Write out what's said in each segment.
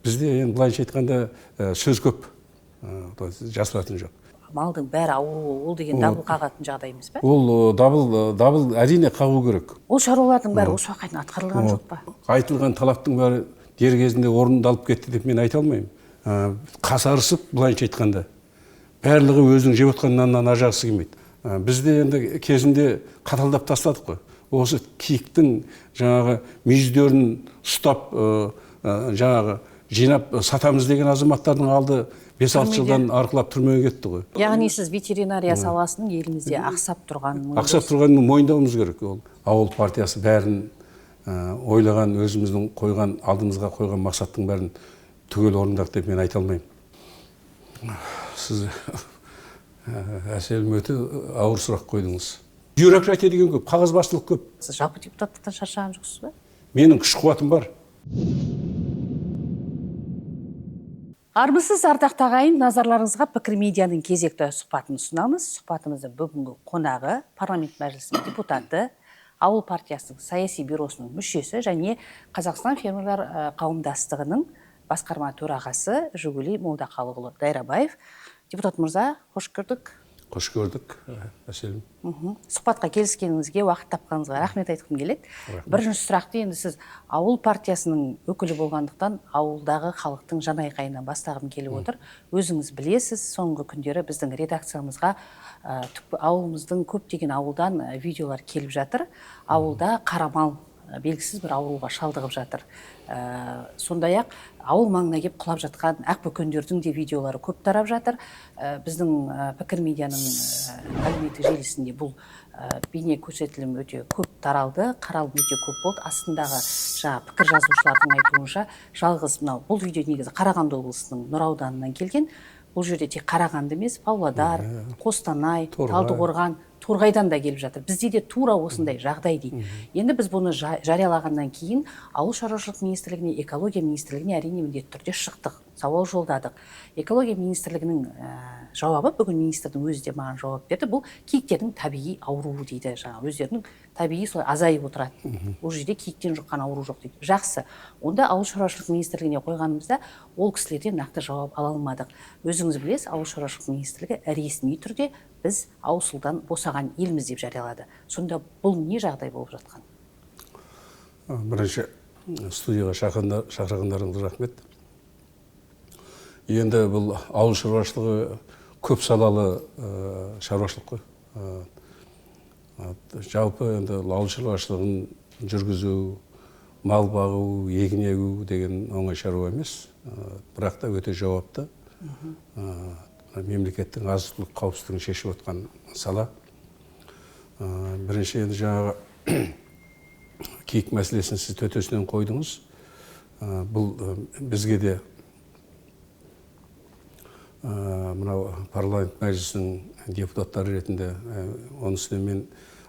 Бізде енді былайша айтқанда сөз көп, жасыратын жоқ. Малдың бәрі ауруы, ол деген дабыл қағатын жағдай емес пе? Ол дабыл әрине қағу керек. Ол шаруалардың бәрі осы уақытқа дейін атқарылған жоқ па? Айтылған талаптың бәрі дер кезінде орындалып кетті деп мен айта алмаймын. Қасарысып, былайша айтқанда, барлығы өзінің жеп отқан наннан ажырағысы келмейді. Бізде енді кезінде қаталдап тастадық қой. Осы киіктің жаңағы мүйіздерін ұстап, жаңағы жинап сатамыз деген азаматтардың алды 5-6 жылдан арқылап түрмеге кетті ғой. Яғни сіз ветеринария саласының елімізде ақсап тұрғанын ақсап тұрғанын мойындауымыз керек. Ол ауыл партиясы бәрін ойлаған, өзіміздің қойған, алдымызға қойған мақсаттың бәрін түгел орындадық деп мен айта алмаймын. Сіз Әселім өте ауыр сұрақ қойдыңыз. Бюрократия деген көп, қағазбастылық көп. Сіз жалпы депутаттықтан шаршаған жоқсыз ба? Менің күш қуатым бар. Армысыз, ардақты ағайын, назарларыңызға Пікір медианың кезекті сұхбатын ұсынамыз. Сұхбатымыздың бүгінгі қонағы парламент мәжілісінің депутаты, Ауыл партиясының саяси бюросының мүшесі және Қазақстан фермерлер қауымдастығының басқарма төрағасы Жигули Молдақалыұлы Дайрабаев. Депутат мырза, қош көрдік. Қош көрдік, Әселім. Сұхбатқа келіскеніңізге, уақыт тапқаныңызға рахмет айтқым келеді. Бірінші сұрақты енді сіз Ауыл партиясының өкілі болғандықтан ауылдағы халықтың жанайқайынан бастағым келіп отыр. Өзіңіз білесіз, соңғы күндері біздің редакциямызға ауылымыздың көптеген ауылдан видеолар келіп жатыр. Ауылда қарамал белгісіз бір ауруға шалдығып жатыр. Сондай-ақ ауыл маңына келіп құлап жатқан ақбөкендердің де видеолары көп тарап жатыр. Біздің Пікір медианың әлеуметтік желісінде бұл бейне көрсетілім өте көп таралды, қаралым өте көп болды. Астындағы жаңа пікір жазушылардың айтуынша, жалғыз мынау бұл видео негізі Қарағанды облысының Нұра ауданынан келген. Бұл жерде тек Қарағанды емес, Павлодар, Қостанай, Талдықорған, Торғайдан да келіп жатыр. Бізде де тура осындай жағдай дейді. Енді біз бұны жариялағаннан кейін Ауыл шаруашылық министрлігіне, экология министрлігіне әрине міндетті түрде шықтық, сауал жолдадық. Экология министрлігінің жауабы, бүгін министрдің өзі де маған жауап берді, бұл киіктердің табиғи ауруы дейді, жаңа өздерінің табиғи солай азайып отырады. Бұл жерде киіктен жұққан ауру жоқ дейді. Жақсы. Онда Ауыл шаруашылық министрлігіне қойғанымызда ол кісілерден нақты жауап ала алмадық. Өзіңіз білесіз, Ауыл шаруашылық министрлігі ресми түрде біз аусылдан босаған елміз деп жариялады. Сонда бұл не жағдай болып жатқан? Бірінші студияға шақырғандарыңызға рахмет. Енді бұл ауыл шаруашылығы көп салалы шаруашылық қой. Жалпы енді ауыл шаруашылығын жүргізу, мал бағу, егін егу деген оңай шаруа емес. Бірақ та өте жауапты. Мемлекеттің азық-түлік қауіпсіздігін шешіп отқан сала. Бірінші енді жаңағы киік мәселесін сіз төтесінен қойдыңыз. Бұл бізге де мынау парламент мәжілісінің депутаттары ретінде, оның үстіне мен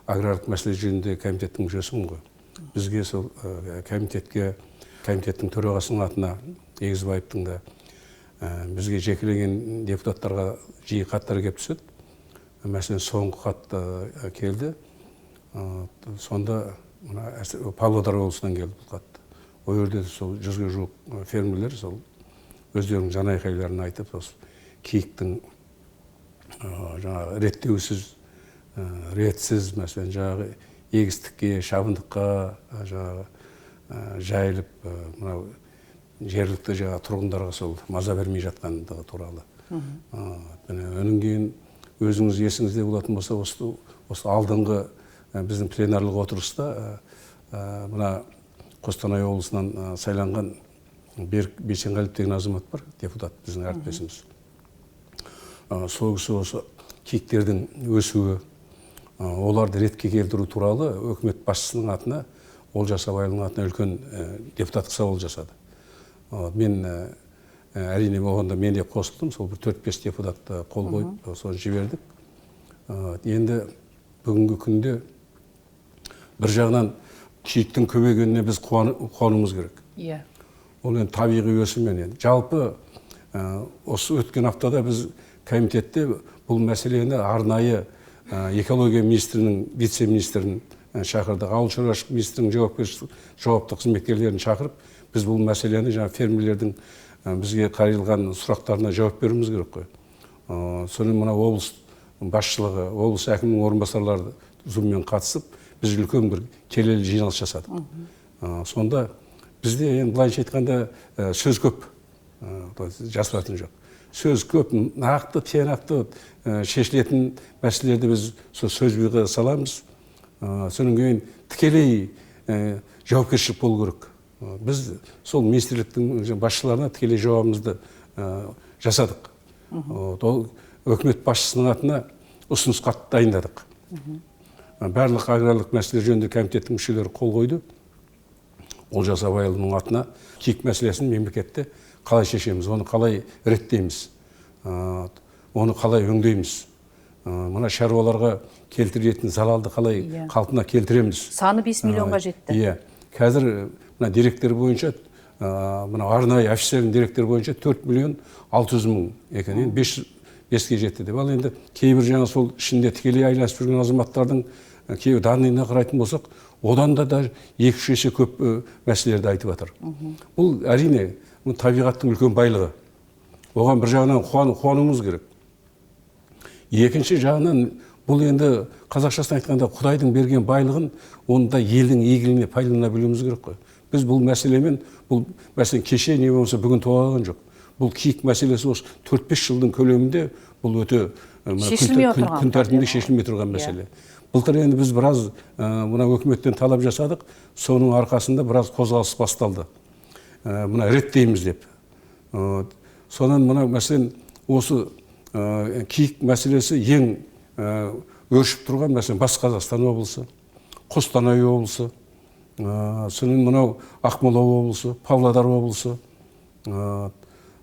аграрлық мәселе жөнінде комитеттің мүшесімін ғой. Бізге сол комитеттің төрағасының атына, Егізбаевтың да, бізге жекелеген депутаттарға жиі хаттар келіп түседі. Мәселен, соңғы хат келді. Сонда мына Павлодар облысынан келді бұл хат. Ол жерде сол 100-ге жуық фермерлер сол өздерінің жанайқайларын айтып, осы киіктің жаңағы реттеусіз, ретсіз, мәселен, жаңағы егістікке, шабындыққа жаңағы жайылып, мынау жергілікті жаңағы тұрғындарға сол маза бермей жатқандығы туралы. Одан кейін өзіңіз есіңізде болатын болса, осы алдыңғы біздің пленарлық отырыста мына Қостанай облысынан сайланған Берік Бейсенғалиев деген азамат бар, депутат, біздің әріптесіміз. Сол кісі осы киіктердің өсуі, оларды ретке келтіру туралы өкімет басшысының атына, Олжас Абайұлының атына үлкен депутаттық сауал жасады. Мен әрине оған да мен де қосылдым, сол бір 4-5 депутат қол қойып, соны жібердік. Енді бүгінгі күнде бір жағынан киіктің көбейгеніне біз қуануымыз керек. Ол енді табиғи өсіммен енді. Жалпы осы өткен аптада біз комитетте бұл мәселені арнайы экология министрінің, вице-министрін шақырдық, ауыл шаруашылық министрінің жауапты қызметкерлерін шақырып, Біз бұл мәселені жаңа фермерлердің бізге қойылған сұрақтарына жауап беруіміз керек қой. Сонымен мына облыс басшылығы, облыс әкімінің орынбасарлары зуммен қатысып, біз үлкен бір келелі жиналыс жасадық. Сонда бізде енді былайша айтқанда сөз көп, жасыратын жоқ. Сөз көп, нақты, тиянақты шешілетін мәселелерді біз сол сөз бұйға саламыз. Содан кейін тікелей жауапкершілік болу керек. Біз сол министрліктің басшыларына тікелей жауабымызды жасадық. Ол үкімет басшысының атына ұсыныс хат дайындадық. Барлық аграрлық мәселелер жөніндегі комитеттің мүшелері қол қойды. Олжас Абайұлының атына киік мәселесін мемлекетте қалай шешеміз, оны қалай реттейміз, оны қалай өңдейміз, мына шаруаларға келтіретін залалды қалай қалпына келтіреміз. Саны 5 миллионға жетті. Иә, қазір мына деректер бойынша, мына арнайы официальный деректер бойынша 4 миллион 600 мың екен, енді 5-ке жетті деп. Ал енді кейбір жаңа сол ішінде тікелей айналысып жүрген азаматтардың кейбір данныйына қарайтын болсақ, одан да 2-3 есе көп мәселелерді айтып жатыр. Бұл әрине бұл табиғаттың үлкен байлығы. Оған бір жағынан қуануымыз керек. Екінші жағынан бұл енді қазақшасын айтқанда Құдайдың берген байлығын оны да елдің игілігіне пайдалана білуіміз керек қой. Біз бұл мәселемен, бұл мәселен кеше не болмаса бүгін туған жоқ. Бұл киік мәселесі осы 4-5 жылдың көлемінде бұл өте күн тәртібінде шешілмей тұрған мәселе. Былтыр енді біз біраз мына өкіметтен талап жасадық, соның арқасында біраз қозғалыс басталды. Мына реттейміз деп. Сонан мына мәселен осы киік мәселесі ең өршіп тұрған мәселен Батыс Қазақстан облысы, Қостанай облысы, соның мынау Ақмола облысы, Павлодар облысы,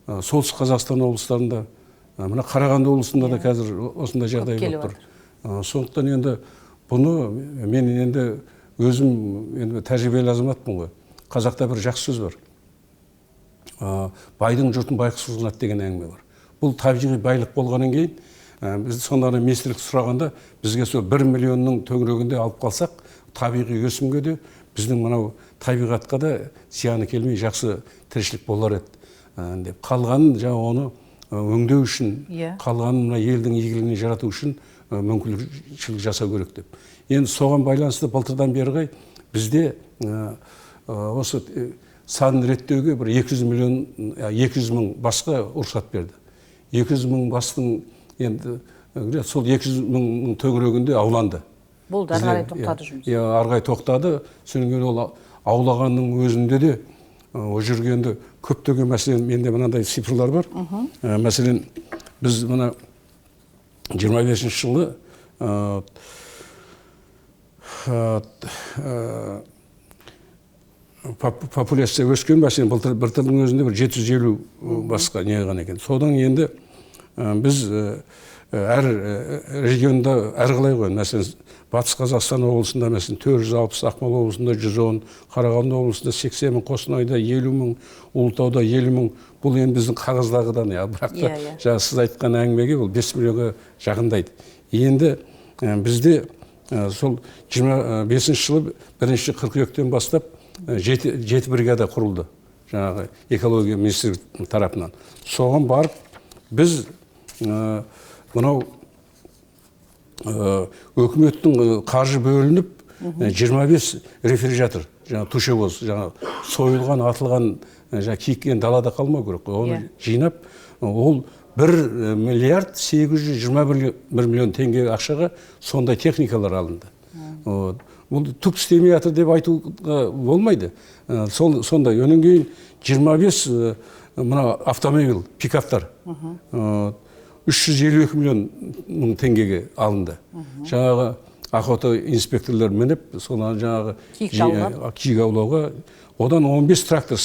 Солтүстік Қазақстан облыстарында, мына Қарағанды облысында да қазір осындай жағдай болып тұр. Сондықтан енді бұны мен енді өзім енді тәжірибелі азаматпын ғой. Қазақта бір жақсы сөз бар. Байдың жұртын байғұс қызғанады деген әңгіме бар. Бұл табиғи байлық болғаннан кейін, біз сонда министрлік сұрағанда бізге сол 1 миллионның төңірегінде алып қалсақ, табиғи өсімге де, біздің мынау табиғатқа да зияны келмей жақсы тіршілік болар еді деп. Қалғанын жаңа оны өңдеу үшін, қалғанын мына елдің игілігіне жарату үшін мүмкіншілік жасау керек деп. Енді соған байланысты былтырдан бері қарай бізде осы санын реттеуге бір 200 миллион, 200 мың басқа рұқсат берді. 200 мың бастың енді сол 200 мыңның төңірегінде ауланды. Болды, ары қарай тоқтады жұмыс. Иә, ары қарай тоқтады. Содан кейін ол аулағанның өзінде де ол жүргенде көптеген мәселен менде мынандай цифрлар бар. Мәселен, біз мына 25 жылы популяция өскен, мәселен, былтырдың өзінде бір 750 басқа не қылған екен. Содан енді біз әр регионда әрқалай ғой. Мәселен, Батыс Қазақстан облысында мәселен 460, Ақмола облысында 110, Қарағанды облысында 80 мың, Қостанайда 50 мың, Ұлытауда 50 мың. Бұл енді біздің қағаздағыдан, бірақ та жаңа сіз айтқан әңгімеге бұл 5 миллионға жақындайды. Енді бізде сол 25 жылы 1 қыркүйектен бастап 7 бригада құрылды жаңағы экология министрлігі тарапынан. Соған барып біз мынау өкіметтің қаржы бөлініп 25 рефрижератор, жаңа тушевоз, жаңа сойылған, атылған, жаңа киік енді далада қалмау керек қой. Оны жинап, ол 1 миллиард 821 миллион теңге ақшаға сондай техникалар алынды. Бұл түк істемей жатыр деп айтуға болмайды. Сондай. Одан кейін 25 мына автомобиль, пикаптар 352 миллион мың теңгеге алынды. Жаңағы охота инспекторлар мініп, соны жаңағы киік аулауға, одан 15 трактор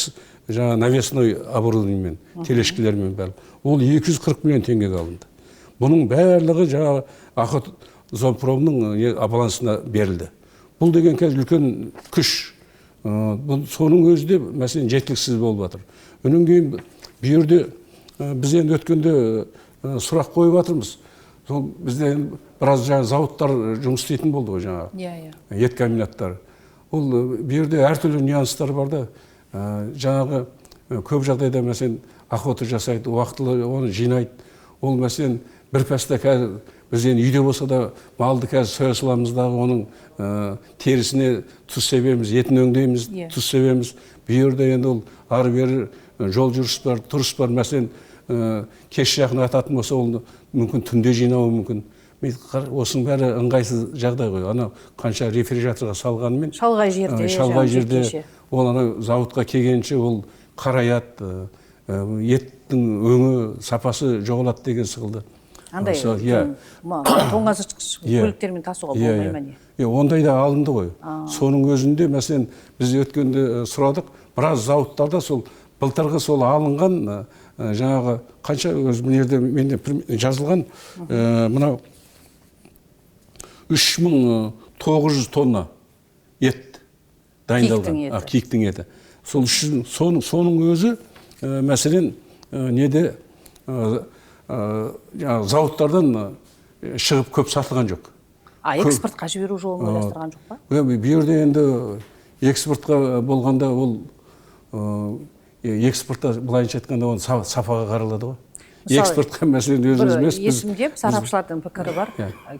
жаңа навесной оборудованиемен, телешкілермен бәрі. Ол 240 миллион теңгеге алынды. Бұның барлығы жаңағы охотзоопромның балансына берілді. Бұл деген қазір үлкен күш. Бұл соның өзі де мәселен жеткіліксіз болып жатыр. Одан кейін бұл жерде біз енді өткенде сұрақ қойып жатырмыз. Сол бізде енді біраз жаңа зауыттар жұмыс істейтін болды ғой жаңағы. Ет комбинаттары. Ол бұл жерде әртүрлі нюанстар бар да. Жаңағы көп жағдайда, мәселен, охота жасайды, уақытылы оны жинайды. Ол, мәселен, бір пәсте қазір біз енді үйде болса да малды қазір соя саламыз дағы, оның терісіне тұз себеміз, етін өңдейміз, тұз себеміз. Бұл жерде енді ол ары бері жол жүріс бар, тұрыс бар. Мәселен, кеш жақын ататын болса, ол мүмкін түнде жинауы мүмкін. Осының бәрі ыңғайсыз жағдай ғой. Анау қанша рефрижераторға салғанымен, шалғай жерде, шалғай жерде ол анау зауытқа келгенше ол қараяды, еттің өңі, сапасы жоғалады деген сықылды. Андай тоңазытқыш көліктермен тасуға болмай ма не? Ондай да алынды ғой. Соның өзінде, мәселен, біз өткенде сұрадық, біраз зауыттарда сол былтырғы сол алынған жаңағы қанша, өзі мына жерде менде жазылған, мынау 3900 тонна ет дайындалған. Киіктің еті. Сол соның өзі, мәселен, неде зауыттардан шығып көп сатылған жоқ. Экспортқа жіберу жолын ойластырған жоқ па? Бұл жерде енді экспортқа болғанда, ол экспортта былайынша айтқанда оны сапаға қаралады ғой. Экспортқа, мәселен, өзіңіз білесіз. Есімде сарапшылардың пікірі бар.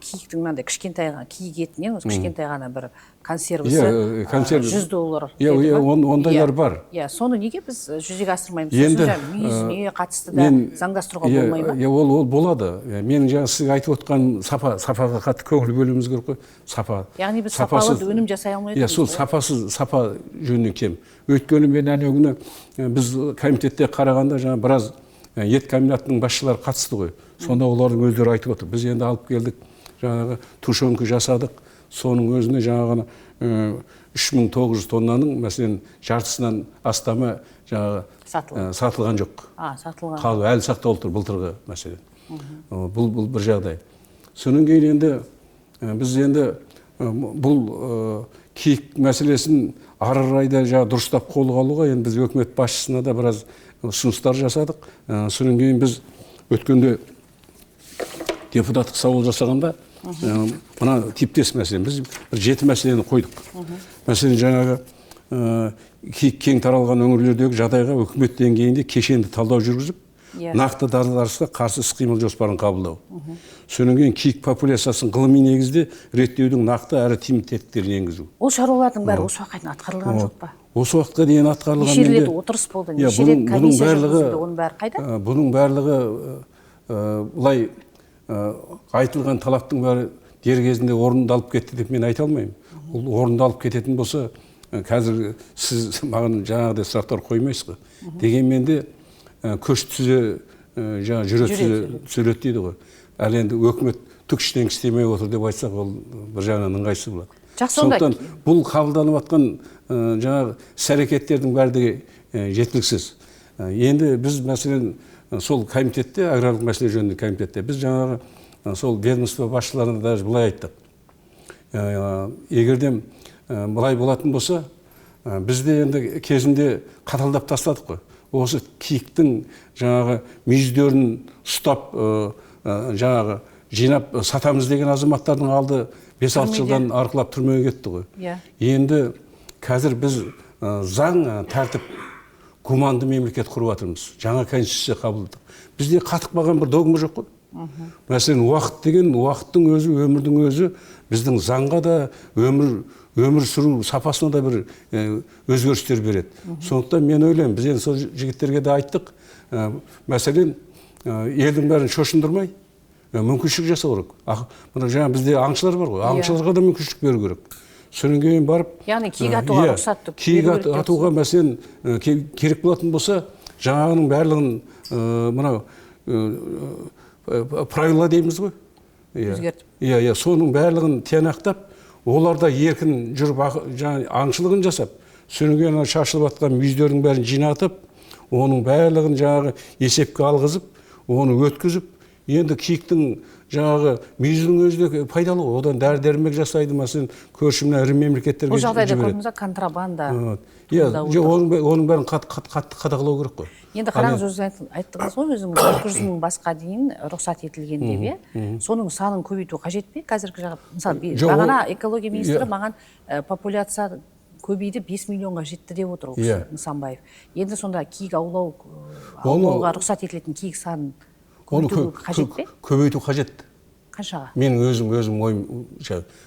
Киіктің мынандай кішкентай киік етінен осы кішкентай ғана бір консервісі $100. Иә, ондайлар бар. Иә, соны неге біз жүзеге асырмаймыз? Енді мүйізіне қатысты да заңдастыруға болмай ма? Иә, ол болады. Менің жаңа сізге айтып отқан сапаға қатты көңіл бөлуіміз керек қой. Сапа. Яғни біз сапалы өнім жасай алмай отырмыз. Иә, сол сапасыз, сапа жөнінен кем. Өйткені мен әнеу күні біз комитетте қарағанда жаңа біраз ет комбинатының басшылары қатысты ғой. Сонда олардың өздері айтып отыр. Біз енді алып келдік, жаңағы тушенка жасадық. Соның өзіне жаңағы 3900 тоннаның, мәселен, жартысынан астамы жаңағы сатылған жоқ. Сатылған. Қалып әлі сақталып тұр былтырғы, мәселен. Бұл бір жағдай. Содан кейін енді біз енді бұл киік мәселесін ары қарай да жаңа дұрыстап қолға алуға енді біз өкімет басшысына да біраз ұсыныстар жасадық. Содан кейін біз өткенде депутаттық сауал жасағанда мына типтес мәселе, біз бір 7 мәселені қойдық. Мәселен, жаңағы киік кең таралған өңірлердегі жағдайға өкімет деңгейінде кешенді талдау жүргізіп, нақты дағдарысқа қарсы іс-қимыл жоспарын қабылдау. Содан кейін киік популяциясын ғылыми негізде реттеудің нақты әрі тиімді тетіктерін енгізу. Ол шаруалардың бәрі осы уақытқа дейін атқарылған жоқ па? Осы уақытқа дейін атқарылған. Неше рет отырыс болды, неше рет комиссия жүргізілді, оның бәрі қайда? Бұның барлығы былай айтылған талаптың бәрі дер кезінде орындалып кетті деп мен айта алмаймын. Ол орындалып кететін болса, қазір сіз маған жаңағыдай сұрақтар қоймайсыз ғой. Дегенмен де көш түзе, жаңа жүре түзеледі дейді ғой. Әлі енді өкімет түк ештеңе істемей отыр деп айтсақ, ол бір жағынан ыңғайсыз болады. Сондықтан бұл қабылданып жатқан жаңағы іс-әрекеттердің бәрі де жеткіліксіз. Енді біз, мәселен, сол комитетте, аграрлық мәселе жөніндегі комитетте біз жаңағы сол ведомство басшыларына даже былай айттық. Егер де былай болатын болса, біз де енді кезінде қаталдап тастадық қой. Осы киіктің жаңағы мүйіздерін ұстап, жаңағы жинап сатамыз деген азаматтардың алды 5-6 жылдан арқылап түрмеге кетті ғой. Енді қазір біз заң, тәртіп, гуманды мемлекет құрып жатырмыз. Жаңа конституция қабылдадық. Бізде қатып қалған бір догма жоқ қой. Мәселен, уақыт деген, уақыттың өзі, өмірдің өзі біздің заңға да, өмір сүру сапасына да бір өзгерістер береді. Сондықтан мен ойлаймын, біз енді сол жігіттерге де айттық, мәселен, елдің бәрін шошындырмай, мүмкіншілік жасау керек. Мына жаңа бізде аңшылар бар ғой, аңшыларға да мүмкіншілік беру керек. Содан кейін барып, яғни киік атуға рұқсат киік атуға, мәселен, керек болатын болса, жаңағының барлығын мынау правила дейміз ғой. Өзгертіп. Иә, соның барлығын тиянақтап, олар да еркін жүріп аңшылығын жасап, содан кейін шашылып жатқан мүйіздердің бәрін жинатып, оның барлығын жаңағы есепке алғызып, оны өткізіп, енді киіктің жаңағы мүйізінің өзі де пайдалы ғой. Одан дәрі-дәрмек жасайды, мәселен, көрші мына ірі мемлекеттерге жібереді. Бұл жағдайда көрдіңіз, контрабанда. Иә, оның бәрін қатты қадағалау керек қой. Енді қараңыз, өзіңіз айттыңыз ғой, өзіңіз 200 мың басқа дейін рұқсат етілген деп, иә? Соның санын көбейту қажет пе қазіргі жағдайда? Мысалы, бағана экология министрі маған популяция Көбейді, 5 миллионға жетті деп отыр ол кісі, Нысанбаев. Енді сонда киік аулауға рұқсат етілетін киік санын көбейту қажет пе? Көбейту қажет. Қаншаға? Менің өзім ойым,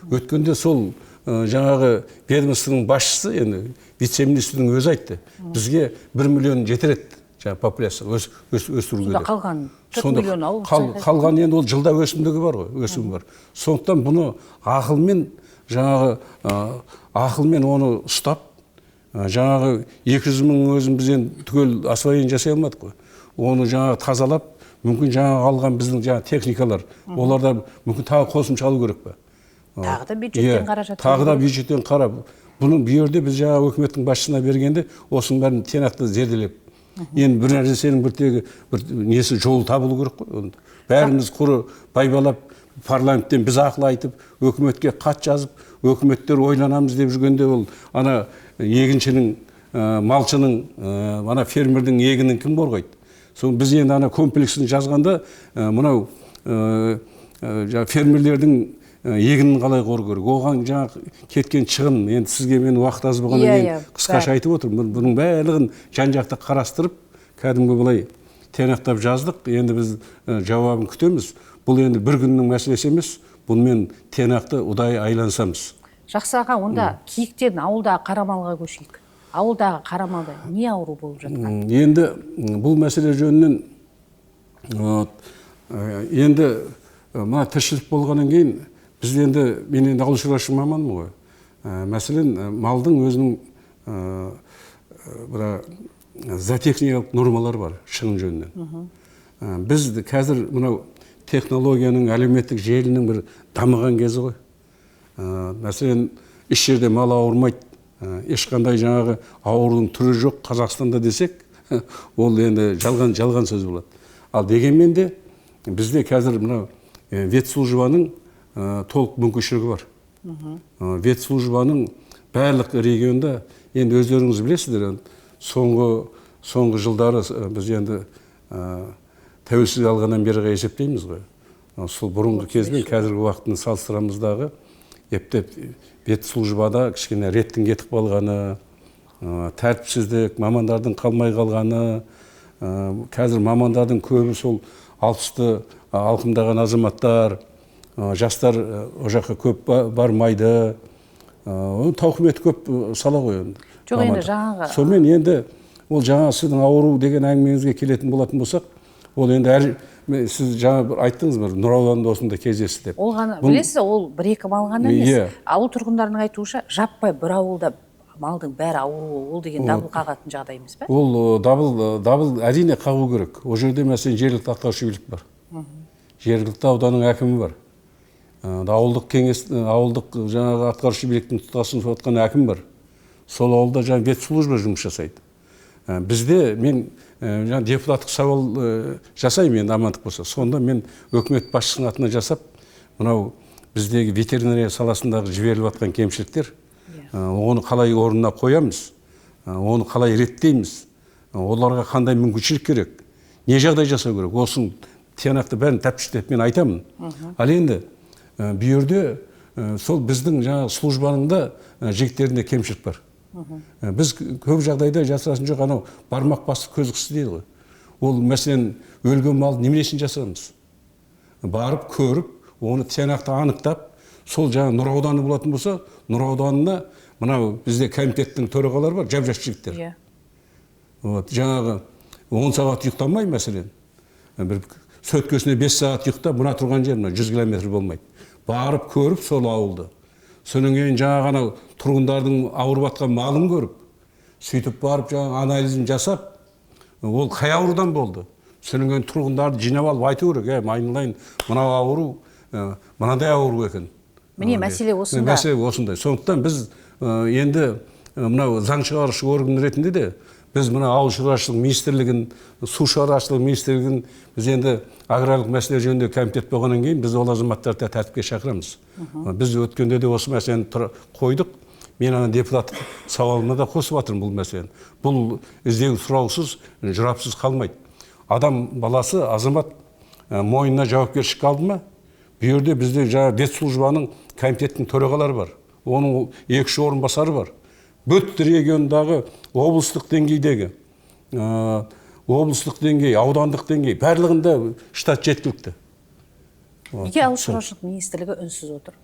өткенде сол жаңағы ведомствоның басшысы, енді вице-министрдің өзі айтты. Бізге 1 миллион жетер еді жаңа популяция өсіруге. Сонда қалған 4 миллион ауыл қалған енді ол жылда өсімдігі бар ғой, өсімі бар. Сондықтан бұны ақылмен, жаңағы ақылмен оны ұстап, жаңағы 200 мың өзін біз енді түгел освоение жасай алмадық қой. Оны жаңағы тазалап, мүмкін жаңағы алған біздің жаңағы техникалар, оларда мүмкін тағы қосымша алу керек пе? Тағы да бюджеттен қаражат. Тағы да бюджеттен қарап. Бұны бұл жерде біз жаңағы өкіметтің басшысына бергенде осының бәрін тиянақты зерделеп. Енді бір нәрсенің бір тегі бір несі жолы табылу керек қой. Бәріміз құры байбалап парламенттен біз ақыл айтып, өкіметке хат жазып, өкіметтер ойланамыз деп жүргенде ол ана егіншінің, малшының, ана фермердің егінін кім қорғайды? Соны біз енді ана комплексін жазғанда мынау фермерлердің егінін қалай қорғау керек, оған жаңағы кеткен шығын, енді сізге мен уақыт аз болғаннан кейін қысқаша айтып отырмын. Бұның барлығын жан-жақты қарастырып, кәдімгі былай тиянақтап жаздық. Енді біз жауабын күтеміз. Бұл енді бір күннің мәселесі емес, бұнымен тиянақты ұдайы айланысамыз. Жақсы аға, онда киіктен ауылдағы қарамалға көшейік. Ауылдағы қарамалда не ауру болып жатқан? Енді бұл мәселе жөнінен енді мына тіршілік болғаннан кейін біз енді, мен енді ауыл шаруашылығы маманымын ғой. Мәселен, малдың өзінің бір зоотехникалық нормалары бар шығын жөнінен. Біз қазір мынау технологияның, әлеуметтік желінің бір дамыған кезі ғой. Мәселен, еш жерде мал ауырмайды, ешқандай жаңағы аурудың түрі жоқ Қазақстанда десек, ол енді жалған сөз болады. Ал дегенмен де бізде қазір мынау ветслужбаның толық мүмкіншілігі бар. Ветслужбаның барлық регионда, енді өздеріңіз білесіздер, соңғы жылдары біз енді тәуелсіздік алғаннан бері есептейміз ғой. Сол бұрынғы кезбен қазіргі уақытын салыстырамыздағы ептеп ветслужбада кішкене реттің кетіп қалғаны, тәртіпсіздік, мамандардың қалмай қалғаны, қазір мамандардың көбі сол 60-ты алқымдаған азаматтар, жастар ол жаққа көп бармайды. Тауқыметі көп сала ғой енді. Жоқ, енді жаңағы. Сонымен енді ол жаңа сіздің ауру деген әңгімеңізге келетін болатын болсақ, ол енді әр, сіз жаңа бір айттыңыз бір Нұр ауданында осындай кездесті деп. Ол ғана, білесіз, ол бір-екі мал ғана емес. Ауыл тұрғындарының айтуынша, жаппай бір ауылда малдың бәрі ауруы, ол деген дабыл қағатын жағдай емес пе? Ол дабыл әрине қағу керек. Ол жерде мәселен жергілікті атқарушы билік бар. Жергілікті ауданның әкімі бар. Ауылдық кеңес, ауылдық жаңағы атқарушы биліктің тұтқасын ұстап әкім бар. Сол ауылда жаңа ветслужба жұмыс жасайды. Бізде мен жаңа депутаттық сауал жасаймын енді амандық болса. Сонда мен өкімет басшысының атына жасап, мынау біздегі ветеринария саласындағы жіберіліп жатқан кемшіліктер, оны қалай орнына қоямыз, оны қалай реттейміз, оларға қандай мүмкіншілік керек, не жағдай жасау керек, осының тиянақты бәрін тәптіштеп мен айтамын. Ал енді бұл жерде сол біздің жаңағы службаның да жігіттерінде кемшілік бар. Біз көп жағдайда жасырасын жоқ, анау бармақ басып көз қысты дейді ғой. Ол мәселен өлген малды неменесін жасырамыз? Барып көріп, оны тиянақты анықтап, сол жаңа Нұр ауданы болатын болса, Нұр ауданына мынау бізде комитеттің төрағалары бар, жап-жас жігіттер. Вот, жаңағы 10 сағат ұйықтамай мәселен, бір сөткесіне 5 сағат ұйықтап, мына тұрған жер мына 100 километр болмайды. Барып көріп сол ауылды. Содан кейін жаңағы анау тұрғындардың ауырып жатқан малын көріп, сөйтіп барып жаңағы анализін жасап, ол қай аурудан болды? Содан кейін тұрғындарды жинап алып айту керек, айналайын, мынау ауру, мынадай ауру екен. Міне мәселе осында. Мәселе осындай. Сондықтан біз енді мынау заң шығарушы орган ретінде де біз мына ауыл шаруашылығы министрлігін, су шаруашылығы министрлігін, біз енді аграрлық мәселелер жөніндегі комитет болғаннан кейін біз ол азаматтарды тәртіпке шақырамыз. Біз өткенде де осы мәселені қойдық. Мен ана депутаттық сауалыма да қосып жатырмын бұл мәселені. Бұл іздеу сұраусыз, жауапсыз қалмайды. Адам баласы, азамат мойнына жауапкершілік алды ма? Бұл жерде бізде жаңа ветслужбаның комитеттің төрағалары бар. Оның 2-3 орынбасары бар. Бүт региондағы облыстық деңгейдегі, облыстық деңгей, аудандық деңгей, барлығында штат жеткілікті. Неге Ауыл шаруашылық министрлігі үнсіз отыр?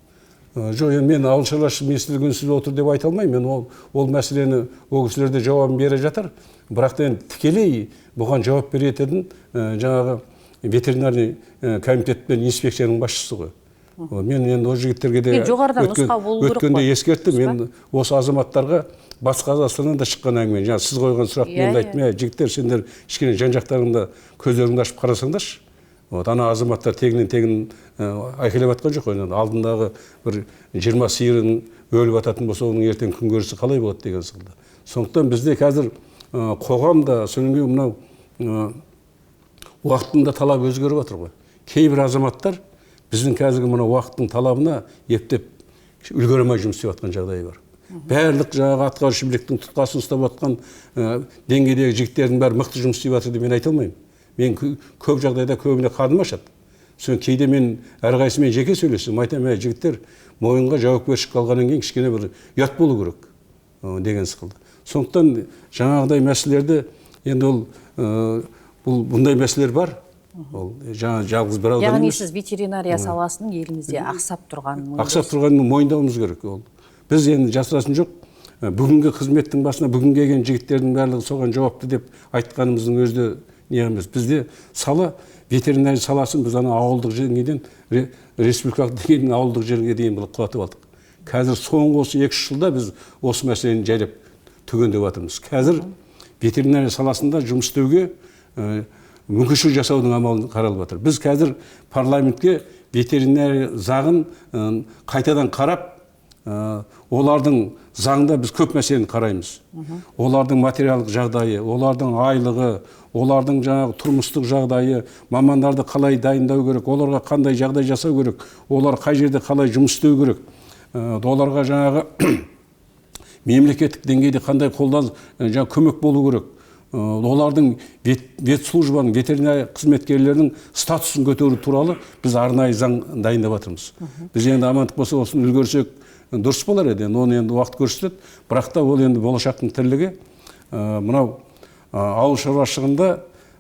Жоқ, енді мен Ауыл шаруашылық министрлігі үнсіз отыр деп айта алмаймын. Мен ол мәселені ол кісілер де жауабын бере жатыр. Бірақ та енді тікелей бұған жауап беретін жаңағы ветеринарный комитет пен инспекцияның басшысы ғой. Мен енді ол жігіттерге де өткенде ескерттім. Мен осы азаматтарға Батыс Қазақстаннан да шыққан әңгіме. Жаңа сіз қойған сұрақты мен де айттым. Жігіттер, сендер кішкене жан-жақтарыңда көздеріңді ашып қарасаңдаршы. Вот, ана азаматтар тегіннен тегін айқайлап жатқан жоқ. Алдындағы бір 20 сиырын өліп ататын болса, оның ертең күнкөрісі қалай болады деген сықылды. Сондықтан бізде қазір қоғамда, содан кейін мынау уақыттың да талабы өзгеріп жатыр ғой. Кейбір азаматтар біздің қазіргі мына уақыттың талабына ептеп үлгере алмай жұмыс істеп жатқан жағдайы бар. Барлық жаңағы атқарушы биліктің тұтқасын ұстап жатқан деңгейдегі жігіттердің бәрі мықты жұмыс істеп жатыр деп мен айта алмаймын. Мен көп жағдайда көбіне қарным ашады. Соны кейде мен әрқайсысымен жеке сөйлесем, айтамын, жігіттер, мойынға жауапкершілік алғаннан кейін кішкене бір ұят болу керек деген сықылды. Сондықтан жаңағыдай мәселелерді енді ол бұл бұндай мәселелер бар. Ол жаңа жалғыз бір аудан емес. Яғни сіз ветеринария саласының елімізде ақсап тұрғанын ақсап тұрғанын мойындауымыз керек ол. Біз енді жасырасын жоқ, бүгінгі қызметтің басына бүгін келген жігіттердің барлығы соған жауапты деп айтқанымыздың өзі де не емес. Бізде сала, ветеринария саласын біз ана ауылдық жерден республикалық деңгейдің ауылдық жерге дейін бұл құлатып алдық. Қазір соңғы осы 2-3 жылда біз осы мәселені жайлап түгендеп жатырмыз. Қазір ветеринария саласында жұмыс істеуге мүмкіншілік жасаудың амалын қаралып жатыр. Біз қазір парламентке ветеринария заңын қайтадан қарап, олардың заңда біз көп мәселені қараймыз. Олардың материалдық жағдайы, олардың айлығы, олардың жаңағы тұрмыстық жағдайы, мамандарды қалай дайындау керек, оларға қандай жағдай жасау керек, олар қай жерде қалай жұмыс істеу керек, оларға жаңағы мемлекеттік деңгейде қандай қолдан жаңағы көмек болу керек, олардың ветслужбаның, ветеринария қызметкерлерінің статусын көтеру туралы біз арнайы заң дайындап жатырмыз. Біз енді амандық болса осыны үлгерсек дұрыс болар еді, енді оны енді уақыт көрсетеді. Бірақ та ол енді болашақтың тірлігі. Мынау ауыл шаруашылығында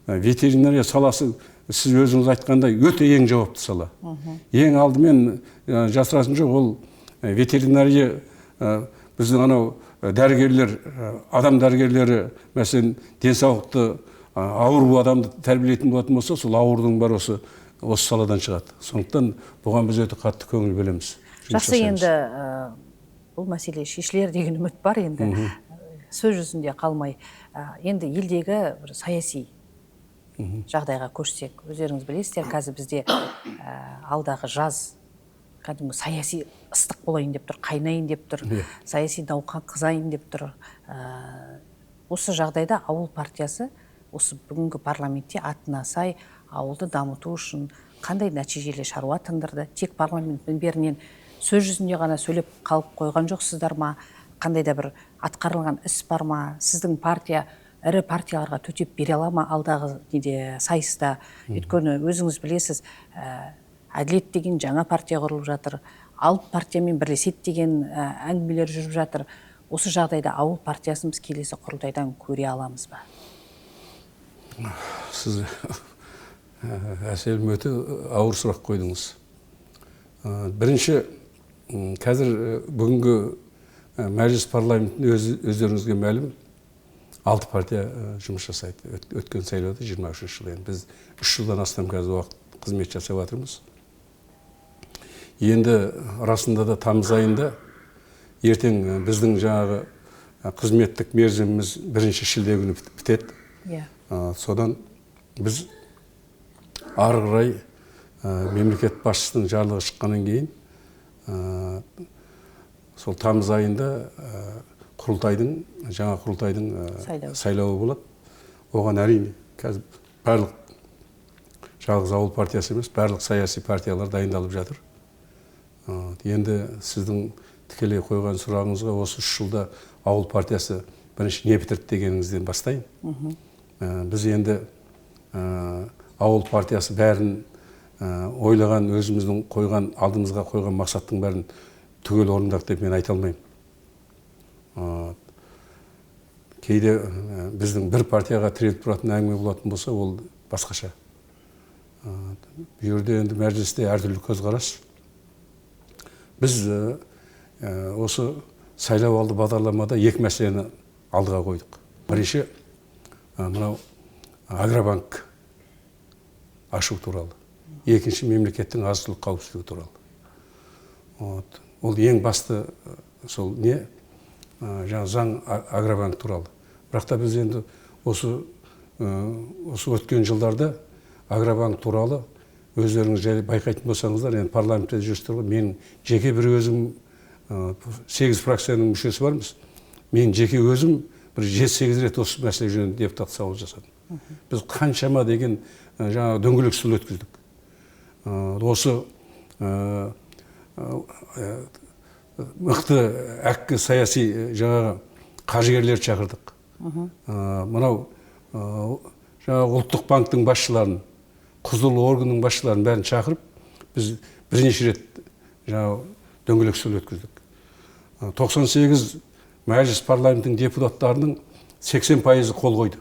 ветеринария саласы сіз өзіңіз айтқандай өте ең жауапты сала. Ең алдымен жасырасын жоқ, ол ветеринария біздің анау дәрігерлер, адам дәрігерлері, мәселен, денсаулықты ауру адамды тәрбиелейтін болатын болса, сол аурудың бәрі осы саладан шығады. Сондықтан бұған біз өте қатты көңіл бөлеміз. Жақсы, енді бұл мәселе шешілер деген үміт бар енді. Сөз жүзінде қалмай. Енді елдегі бір саяси жағдайға көшсек, өздеріңіз білесіздер, қазір бізде алдағы жаз кәдімгі саяси ыстық болайын деп тұр, қайнайын деп тұр, саяси науқан қызайын деп тұр. Осы жағдайда Ауыл партиясы осы бүгінгі парламентте атына сай ауылды дамыту үшін қандай нәтижелі шаруа тындырды? Тек парламент мінберінен сөз жүзінде ғана сөйлеп қалып қойған жоқсыздар ма? Қандай да бір атқарылған іс бар ма? Сіздің партия ірі партияларға төтеп бере ала ма алдағы неде сайыста? Өйткені өзіңіз білесіз, Әділет деген жаңа партия құрылып жатыр, Алып партиямен бірлеседі деген әңгімелер жүріп жатыр. Осы жағдайда Ауыл партиясын біз келесі құрылтайдан көре аламыз ба? Сіз Әселім өте ауыр сұрақ қойдыңыз. Бірінші, қазір бүгінгі мәжіліс парламентінің өздеріңізге мәлім 6 партия жұмыс жасайды. Өткен сайлауда 23 жыл енді біз 3 жылдан астам қазір уақыт қызмет жасап жатырмыз. Енді расында да тамыз айында ертең біздің жаңағы қызметтік мерзіміміз 1 шілде күні бітеді. Содан біз ары қарай мемлекет басшысының жарлығы шыққаннан кейін сол тамыз айында құрылтайдың, жаңа құрылтайдың сайлауы болады. Оған әрине қазір барлық жалғыз Ауыл партиясы емес, барлық саяси партиялар дайындалып жатыр. Енді сіздің тікелей қойған сұрағыңызға осы 3 жылда Ауыл партиясы бірінші не бітірді дегеніңізден бастайын. Біз енді Ауыл партиясы бәрін ойлаған, өзіміздің қойған, алдымызға қойған мақсаттың бәрін түгел орындады деп мен айта алмаймын. Кейде біздің бір партияға тіреліп тұратын әңгіме болатын болса, ол басқаша. Бұл жерде енді мәжілісте әртүрлі көзқарас. Біз осы сайлау алды бағдарламада екі мәселені алдыға қойдық. Бірінші, мынау агробанк ашу туралы. Екінші, мемлекеттің азық-түлік қауіпсіздігі туралы. Ол ең басты сол не, жаңа заң агробанк туралы. Бірақ та біз енді осы өткен жылдарда агробанк туралы өздеріңіз жай байқайтын болсаңыздар, енді парламентте жүрсіздер ғой, мен жеке бір өзім 8 фракцияның мүшесі бармыз. Мен жеке өзім бір 7-8 рет осы мәселе жөнінде депутат сауал жасадым. Біз қаншама деген жаңа дөңгелек үстел өткіздік. Осы мықты әккі саяси жаңағы қаржыгерлерді шақырдық. Мынау жаңағы ұлттық банктің басшыларын, құзырлы органның басшыларын бәрін шақырып, біз бірнеше рет жаңағы дөңгелек үстел өткіздік. 98 мәжіліс парламенттің депутаттарының 80% қол қойды.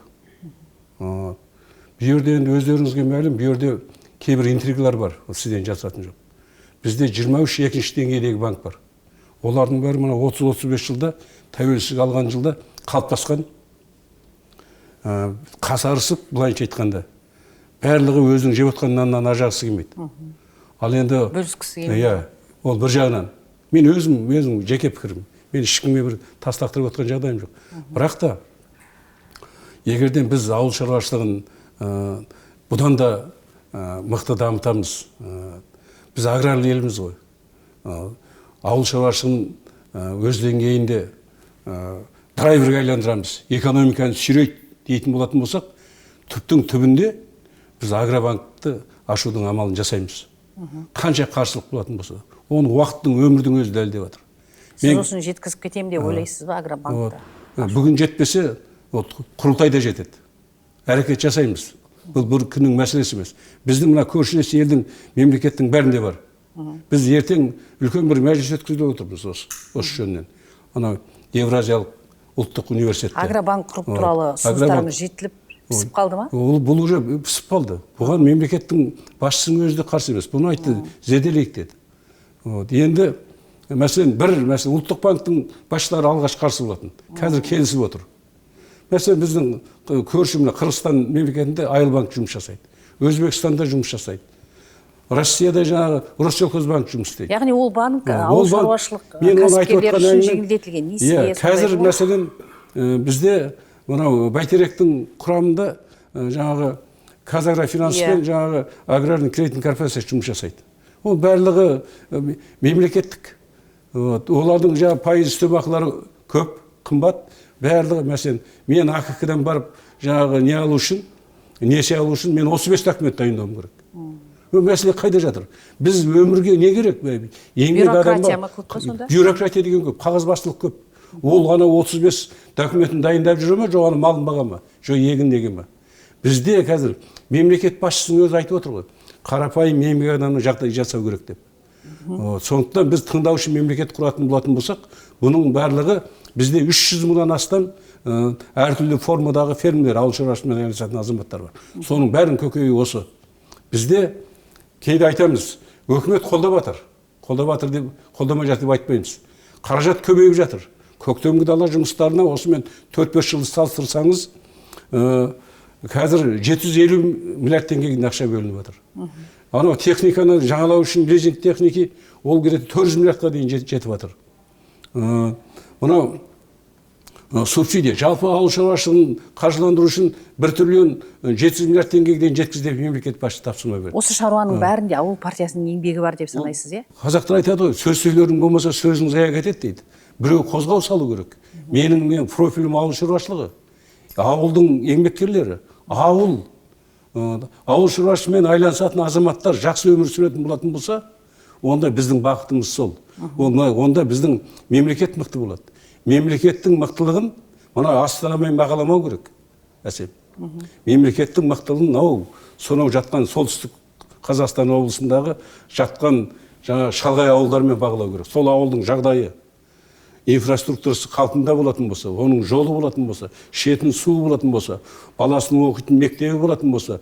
Бұл жерде енді өздеріңізге мәлім, бұл жерде кейбір интригалар бар, ол сізден жасыратын жоқ. Бізде 23 екінші деңгейдегі банк бар. Олардың бәрі мына 30-35 жылда, тәуелсіздік алған жылда қалыптасқан, қасарысып, былайынша айтқанда, барлығы өзінің жеп отқан наннан ажырағысы келмейді. Ал енді бөліскісі келмейді. Иә, ол бір жағынан. Мен өзім жеке пікірім. Мен ешкімге бір тас лақтырып отқан жағдайым жоқ. Бірақ та егерден біз ауыл шаруашылығын бұдан да мықты дамытамыз, біз аграрлы елміз ғой. Ауыл шаруашылығын өз деңгейінде драйверге айландырамыз, экономиканы сүйрейді дейтін болатын болсақ, түптің түбінде біз агробанкті ашудың амалын жасаймыз. Қанша қарсылық болатын болса, оны уақыттың, өмірдің өзі дәлелдеп жатыр. Сіз осыны жеткізіп кетемін деп ойлайсыз ба агробанкты? Бүгін жетпесе, құрылтайда жетеді. Әрекет жасаймыз. Бұл бір күннің мәселесі емес. Біздің мына көршілес елдің, мемлекеттің бәрінде бар. Біз ертең үлкен бір мәжіліс өткізіп отырмыз осы жөнінен. Анау Евразиялық ұлттық университетте. Агробанк құру туралы ұсыныстарыңыз жетіліп пісіп қалды ма? Ол бұл уже пісіп қалды. Бұған мемлекеттің басшысының өзі де қарсы емес. Бұны айтты, зерделейік деді. Енді мәселен, бір мәселен, ұлттық банктің басшылары алғаш қарсы болатын. Қазір келісіп отыр. Мәселен, біздің көрші мына Қырғызстан мемлекетінде Айылбанк жұмыс жасайды. Өзбекстанда жұмыс жасайды. Россияда жаңағы Россельхозбанк жұмыс істейді. Яғни ол банк ауыл шаруашылық кәсіпкерлері үшін жеңілдетілген несие. Қазір мәселен бізде мынау Бәйтеректің құрамында жаңағы Казагрофинанс пен жаңағы аграрный кредитный корпорация жұмыс жасайды. Ол барлығы мемлекеттік. Олардың жаңағы пайыз үстемақылары көп, қымбат. Барлығы мәселен, мен АКК-дан барып жаңағы не алу үшін, несие алу үшін мен 35 документ дайындауым керек. Мәселе қайда жатыр? Біз өмірге не керек? Бюрократия ма көп па сонда? Бюрократия деген көп, қағазбастылық көп. Ол ғана 35 документін дайындап жүре ме, жоқ ана малын баға ма, жоқ егін неге ма? Бізде қазір мемлекет басшысының өзі айтып отыр ғой, қарапайым еңбек адамның жағдай жасау керек деп. Сондықтан біз тыңдаушы мемлекет құратын болатын болсақ, бұның барлығы бізде 300 мыңнан астам әртүрлі формадағы фермерлер, ауыл шаруашылығымен айналысатын азаматтар бар. Соның бәрінің көкейі осы. Бізде кейде айтамыз, өкімет қолдап жатыр. Қолдап жатыр деп, қолдамай жатыр деп айтпаймыз. Қаражат көбейіп жатыр. Көктемгі дала жұмыстарына осымен 4-5 жылды салыстырсаңыз, қазір 750 миллиард теңгеге ақша бөлініп жатыр. Анау техниканы жаңалау үшін лизинг техники, ол где-то 400 миллиардқа дейін жетіп жатыр. Мынау субсидия, жалпы ауыл шаруашылығын қаржыландыру үшін 1 триллион 700 миллиард теңгеге дейін жеткіз деп мемлекет басшысы тапсырма берді. Осы шаруаның бәрінде ауыл партиясының еңбегі бар деп санайсыз, иә? Қазақтар айтады ғой, сөз сөйлерің болмаса сөзің зая кетеді дейді. Біреу қозғау салу керек. Менің профилім ауыл шаруашылығы, ауылдың еңбеккерлері, ауыл шаруашылығымен айланысатын азаматтар жақсы өмір сүретін болатын болса, онда біздің бақытымыз сол. Онда біздің мемлекет мықты болады. Мемлекеттің мықтылығын мына астанамен бағаламау керек, Әсем. Мемлекеттің мықтылығын мынау сонау жатқан солтүстік Қазақстан облысындағы жатқан жаңа шалғай ауылдармен бағалау керек. Сол ауылдың жағдайы. инфраструктурасы қалпында болатын болса, оның жолы болатын болса, ішетін суы болатын болса, баласының оқитын мектебі болатын болса,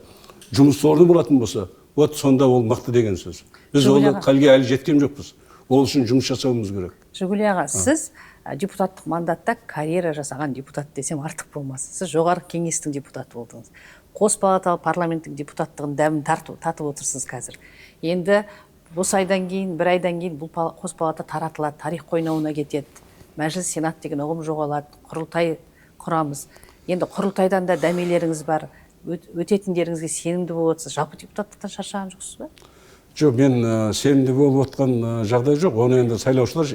жұмыс орны болатын болса, вот сонда ол мықты деген сөз. Біз Жігулі ол аға. халге әлі жеткен жоқпыз. Ол үшін жұмыс жасауымыз керек. Жігулі аға, сіз депутаттық мандатта карьера жасаған депутат десем артық болмас. Сіз Жоғарғы кеңестің депутаты болдыңыз. Қос палаталы парламенттің депутаттығын дәмін татып отырсыз қазір. Енді осы айдан кейін, бір айдан кейін бұл қос палата таратылады, тарих қойнауына кетеді. Мәжіліс, Сенат деген ұғым жоғалады, құрылтай құрамыз. Енді құрылтайдан да дәмелеріңіз бар, өтетіндеріңізге сенімді болып отырсыз. Жалпы депутаттықтан шаршаған жоқсыз ба? Жоқ, мен сенімді болып отқан жағдай жоқ. Оны енді сайлаушылар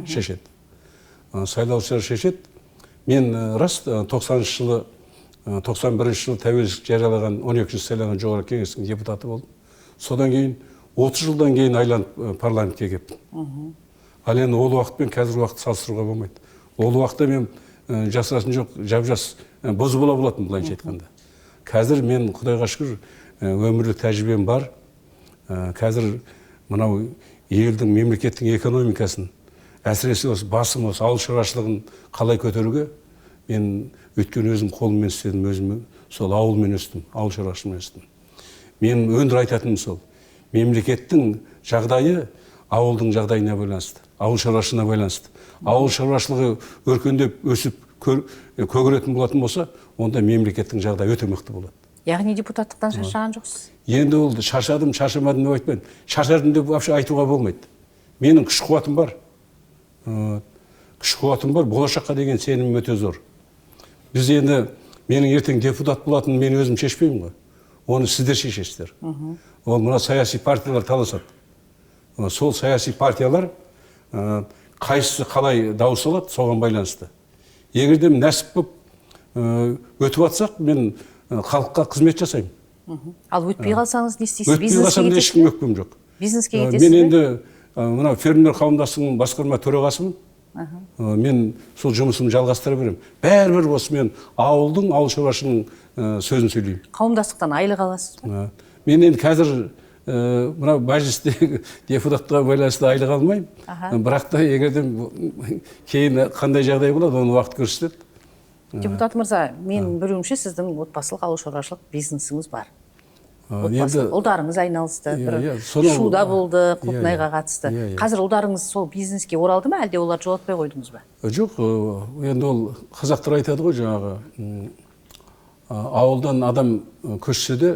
шешеді. Сайлаушылар шешеді. Мен рас, тоқсаныншы жылы, тоқсан бірінші жылы тәуелсіздік жариялаған, он екінші сайланған Жоғарғы кеңестің депутаты болдым. Содан кейін 30 жылдан кейін айланып парламентке кеттім. Ал енді ол уақыт пен қазіргі уақытты салыстыруға болмайды. Ол уақытта мен жасырасын жоқ, жап-жас бозбала болатын, былайша айтқанда. Қазір мен Құдайға шүкір, өмірлік тәжірибем бар. Қазір мынау елдің, мемлекеттің экономикасын, әсіресе осы басым осы ауыл шаруашылығын қалай көтеруге, мен өйткені өзім қолыммен істедім, өзім сол ауылмен өстім, ауыл шаруашылығымен өстім. Мен өндір айтатыным сол, мемлекеттің жағдайы ауылдың жағдайына байланысты, ауыл шаруашылығына байланысты. Ауыл шаруашылығы өркендеп, өсіп, көгеретін болатын болса, онда мемлекеттің жағдайы өте мықты болады. Яғни депутаттықтан шаршаған жоқсыз? Енді ол шаршадым, шаршамадым деп айтпаймын. Шаршадым деп вообще айтуға болмайды. Менің күш қуатым бар. Күш қуатым бар, болашаққа деген сенімім өте зор. Біз енді, менің ертең депутат болатынын мен өзім шешпеймін ғой. Оны сіздер шешесіздер. Ол мына саяси партиялар таласады. Сол саяси партиялар қайсысы қалай дауыс алады, соған байланысты. Егер де нәсіп болып өтіп жатсақ, мен халыққа қызмет жасаймын. Ал өтпей қалсаңыз не істейсіз? Өтпей Бизнеске қалсам кетесіз ешкім бе? өкпем жоқ. Бизнеске кетесіз Мен бе? енді мынау фермер қауымдастығының басқарма төрағасымын. Мен сол жұмысымды жалғастыра беремін. Бәрібір осы мен ауылдың, ауыл шаруашылығының сөзін сөйлеймін. Қауымдастықтан айлық аласыз ба? Мен енді қазір мынау мәжілістегі депутатқа байланысты айлық алмаймын. Бірақ та егер де кейін қандай жағдай болады, оны уақыт көрсетеді. Депутат мырза, мен білуімше, сіздің отбасылық ауыл шаруашылық бизнесіңіз бар. Отбасылық. Енді Ұлдарыңыз айналысты, бір сонау шуда болды, Құлпынайға қатысты. Қазір ұлдарыңыз сол бизнеске оралды ма, әлде оларды жолатпай қойдыңыз ба? Жоқ, енді ол қазақтар айтады ғой жаңағы, ауылдан адам көшсе де,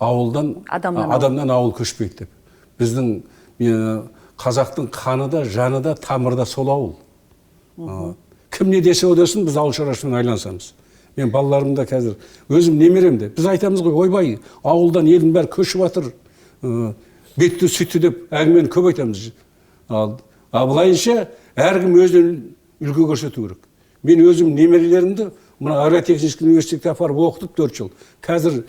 Адамнан ауыл. адамнан ауыл көшпейді деп. Біздің қазақтың қаны да, жаны да, тамыры да сол ауыл. Кім не десе о десін, біз ауыл шаруашылығымен айланысамыз. Мен балаларым да қазір, өзім немерем де, біз айтамыз ғой, ойбай, ауылдан елдің бәрі көшіп жатыр, бетті сүтті деп әңгімені көп айтамыз. Ал былайынша әркім өзінен үлгі көрсету керек. Мен өзім немерелерімді мына агротехнический университетке апарып оқытып 4 жыл. Қазір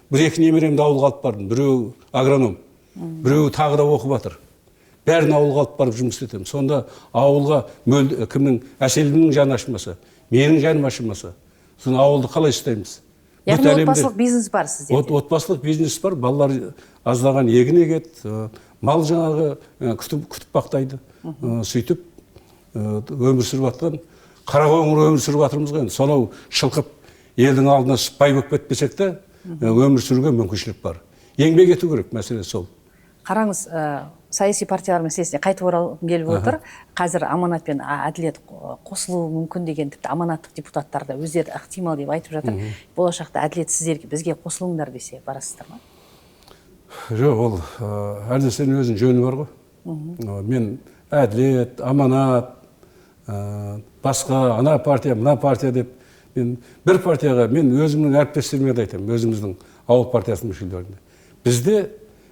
бір-екі немеремді ауылға алып бардым. Біреуі агроном, біреуі тағы да оқып жатыр. Бәрін ауылға алып барып жұмыс істетемін. Сонда ауылға кімнің, Әселімнің жаны ашымаса, менің жаным ашымаса, соны ауылды қалай ұстаймыз? Яғни Бүт әлемде отбасылық бизнес бар сіздерде? Отбасылық бизнес бар, балалар аздаған егін егеді, мал жаңағы күтіп бақтайды. Сөйтіп өмір сүріп жатқан, қарақоңыр өмір сүріп жатырмыз ғой енді. Сонау шылқып елдің алдына бай болып кетпесек те, өмір сүруге мүмкіншілік бар. Еңбек ету керек, мәселе сол. Қараңыз, саяси партиялар мәселесіне қайтып оралғым келіп отыр. Қазір Аманат пен Әділет қосылуы мүмкін деген тіпті аманаттық депутаттар да өздері ықтимал деп айтып жатыр. Болашақта Әділет сіздерге, бізге қосылыңдар десе барасыздар ма? Жоқ, ол әр нәрсенің өзінің жөні бар ғой. Мен Әділет, Аманат, басқа, ана партия, мына партия деп мен бір партияға, мен өзімнің әріптестеріме де айтамын, өзіміздің ауыл партиясының мүшелеріне. Бізде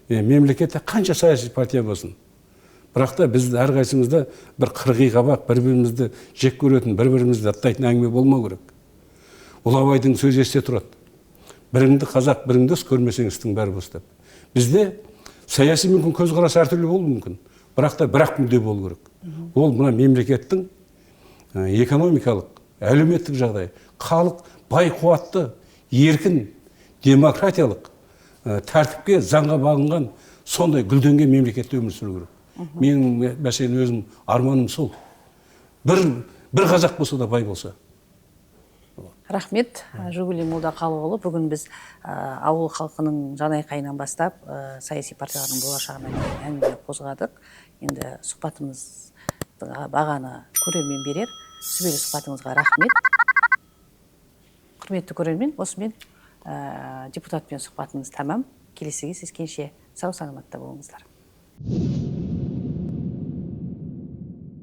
мемлекетте қанша саяси партия болсын, бірақ та біз әрқайсымызда бір қырғи қабақ, бір-бірімізді жек көретін, бір-бірімізді аттайтын әңгіме болмау керек. Ұлы Абайдың сөзі есте тұрады. Біріңді қазақ, біріңді дос көрмесең істің бәрі бос деп. Бізде саяси мүмкін көзқарас әртүрлі болуы мүмкін, бірақ та бір-ақ мүдде болу керек. Ол мына мемлекеттің экономикалық, әлеуметтік жағдайы, халық бай қуатты, еркін, демократиялық тәртіпке, заңға бағынған сондай гүлденген мемлекетте өмір сүру керек. Менің мәселен өзім арманым сол. Бір қазақ болса да бай болса. Рахмет, Жөгели Молдақалыұлы. Бүгін біз ауыл халқының жанайқайынан бастап саяси партиялардың болашағына дейін әңгіме қозғадық. Енді сұхбатымызға бағаны көрермен берер. Сүбелі сұхбатыңызға рахмет. Құрметті көрермен, осымен депутатпен сұхбатымыз тәмам. Келесі кездескенше сау саламатта болыңыздар.